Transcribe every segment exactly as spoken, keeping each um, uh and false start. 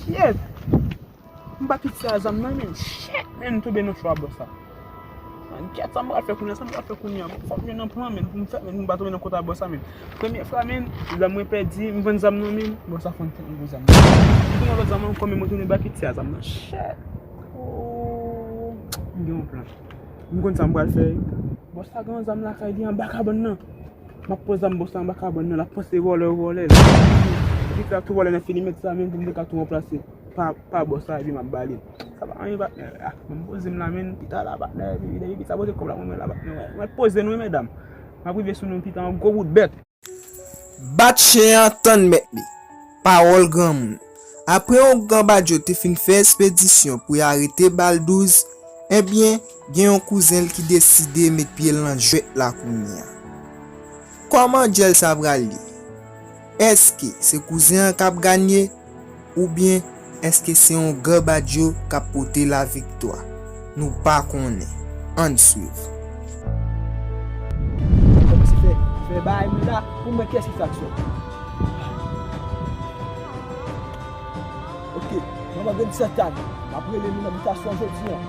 Kyèt! M pa kite a zam nan, men. Shit, men, m tonbe nan cho a bòs la. Man, kyèt, sa m pral fè kounye a, sa m pral fè kounye a. Fòk m jwenn yon plan, men, pou m fè, men, pou m pa tonbe nan kont a bòs la, men. Premye fwa, men, zam mwen pèdi, m vann zam nan, men, bòs la fè yon tèt mwen pou zam nan. M pran yon lòt zam ankò, men mwen tounen ba kite a zam nan. Shit. Oh, m gen yon plan. M konn sa m pral fè. Bòs la gen yon zam lakay li anba kabann nan. M ap poze zam bòs la anba kabann nan, l ap panse vòlè, vòlè. Epi sa tou vòlè nan fini mèt sa, men, pou m te ka tou ranplase pa, pa bòs la, epi m ap ba li. Sa pa anyen, patnè. Ah, ban m poze m la, men, pita la, patnè, epi depi pita poze kòb la, mwen, mwen la, patnè, mwen. Mwen poze nou, medam. M ap rive sou nou pita an gwo bout bèt. Bat chen an tann mèt li. Pawòl granmoun. Apre ougan Badjo te fin fè espedisyon pou y arete Baldouz, ebyen, gen yon kouzen l ki deside met pye l nan jwèt la kounye a. Kòman djèl sa pral ye? Èske se kouzen an k ap ganye? Oubyen èske se yon gran Badjo k ap pote laviktwa? Nou pa konnen. Ann swiv. Kòmanse fè, fè bagay mwen la pou m wè kiyès ki fè aksyon. Oke, manman grenn Santana, m ap rele moun abitasyon jodi an.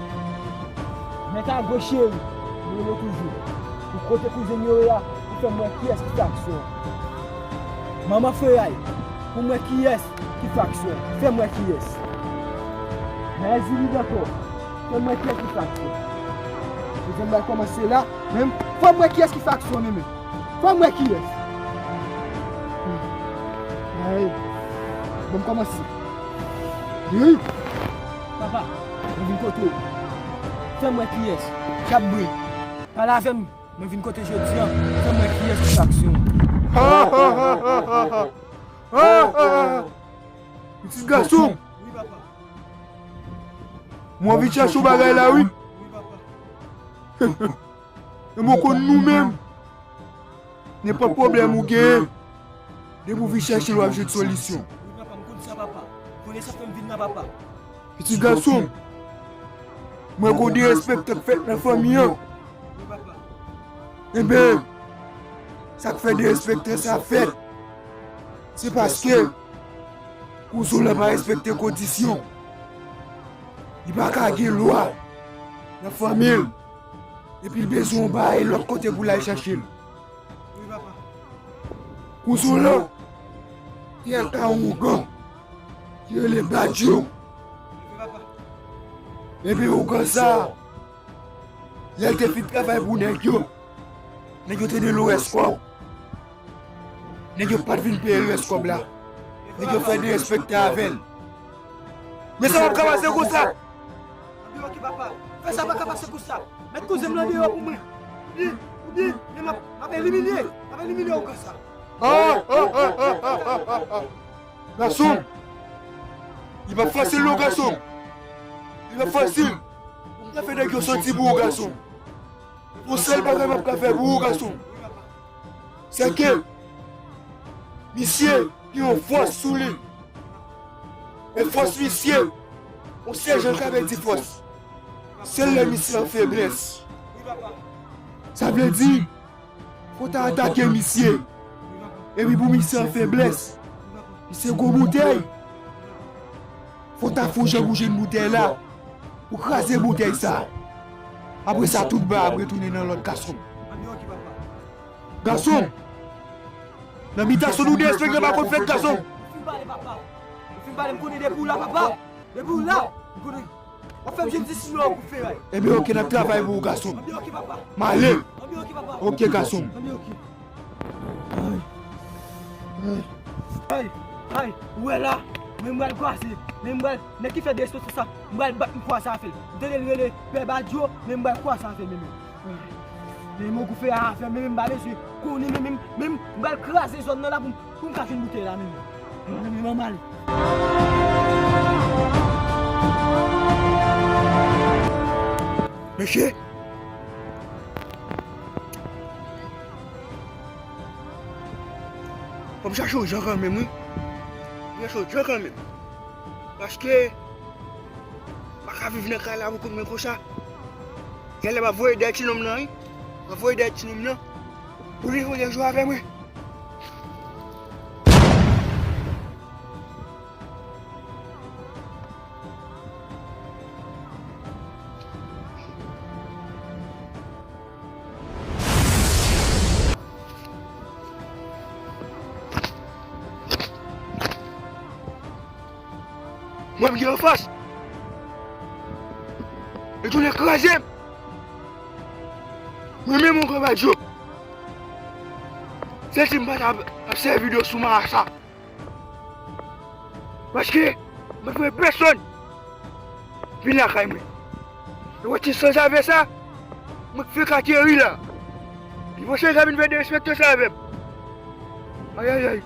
Mèt Agwe cheri, m rele w toujou. Pou kote kouzen m yo ye a, pou fè m wè kiyès ki fè aksyon an. Manman Feray, pou m wè kiyès ki fè aksyon an. Fè m wè kiyès. Mèzili Dantò, fè m wè kiyès ki fè aksyon an. Dezyenm bay kòmanse la, men fò m wè kiyès ki fè aksyon an, men, men. Fò m wè kiyès. Ay, bon, m kòmanse. Wi. Papa, mwen vin kote w. Fè m wè kiyès. K ap bri. Pale avè m. Mwen vin kote jodi an, fè m wè kiyès ki fè aksyon. Pitit gason m, mwen vin chache yon bagay la, wi. E mwen konn nou menm. Nenpòt pwoblèm ou genyen, depi w vin chache l, w ap jwenn solisyon. Wi, papa, m konn sa, papa. Konnen sa fè m vin la, papa. Pitit gason m, mwen gon derespektan k fèt nan fanmi an. Wi, papa. Enben, sa k fè derespektan sa fèt, se paske kouzen w lan pa respekte kondisyon. Li pa ka gen lwa nan fanmi l. Epi l bezwen yon bagay lòt kote pou l al chache l. Wi, papa. Kouzen w lan te al kay yon ougan ki rele Badjo. Wi, papa. Epi ougan sa a, lè l te fin travay pou nèg yo, nèg yo te dwe l rès kòb. Nèg yo pa t vin peye l rès kòb la. Nèg yo fè derespektan avè l. Men sa p ap ka pase konsa. Anben oke, papa. Fè sa pa ka pase konsa. Met kouzen m lan deyò pou mwen. Oubyen, oubyen, men m ap, m ap elimine, m ap elimine ougan sa. Gason m, li p ap fasil non, gason m. Li p ap fasil pou m ta fè nèg yo soti pou ou, gason m. Yon sèl bagay m ap ka fè pou ou, gason m, se ke misye gen yon fòs sou li. E fòs misye, yon sèl jan l ka pèdi fòs, se lè misye an feblès. Sa vle di, fò w ta atake misye. Epi pou misye an feblès, misye gwo boutèy. Fò w ta fè yon jan pou jwenn boutèy la, pou kraze boutèy sa. Apre sa, tout bagay ap retounen nan lòd, gason m. Gason m, nan bitasyon nou derespektan pa konn fèt, gason m. Ou fin pale, papa. Ou fin pale, m konnen depi w la, papa. Depi w la, m konnen. W ap fè m jwenn dis mil ewo pou feray. Ebyen, oke, n ap travay pou ou, gason m. Anben oke, papa. M ale. Anben oke, papa. Oke, gason m. Anben oke. Ay. Ay. Ay, ay, ou wè la, men m pral kwaze, men m pral, nèg ki fè derespektan sa, m pral bat m kwaze avè l. M tande l rele Pè Badyo, men m pral kwaze avè l, men, men. Men m gon fè avè l, men, men m pa bezwen konnen, men, men, men m pral kraze zòn nan la pou m, pou m ka jwenn boutèy la, men, men. Men, men, men, men, men. Mesye, fò m chache yon jan kanmenm, wi. Fò m chache yon jan kanmenm. Paske, m pa ka viv nan kay la pou kont mwen konsa. Genlè m ap voye dèyè ti nonm nan, wi. M ap voye dèyè ti nonm nan. Pou li voye jou avè mwen. Mwen m gen anfas. Li tounen kraze m. Mwen menm, yon konba djo. Se si m pa t ap, ap sèvi dlo sou marasa. Paske m pa t wè pèsonn vin lakay mwen. E wè ti sanzave sa, mwen k fèk ateri la. Li panse l ka vin fè derespektasyon avè m. Ayayay.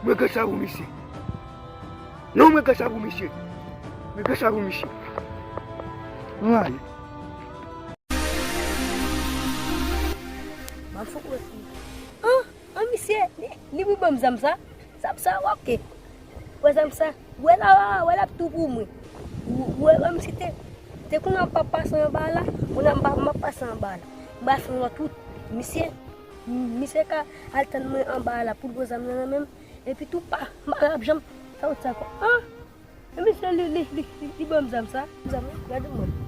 Mwen gen sa pou misye. Non, mwen gen sa pou misye. Mwen gen sa pou misye. Mwen ale. M ap fè w wè. An, an, misye, li, li pou ban m zam sa. Zam sa, oke. Wè zam sa. Wè la, wè la, tou pou mwen. Wè, wè, misye te, te konn ap pase anba la. Konn ap, m ap pase anba la. M ap fè yon tout. Misye, misye ka al tann mwen anba la pou l pran zam nan nan men m. Epi tou pa, m pa ap janm fè wout sa ankò. An? Epi se li, li, li, li, li ban m zam sa. Zam nan, gade mwen.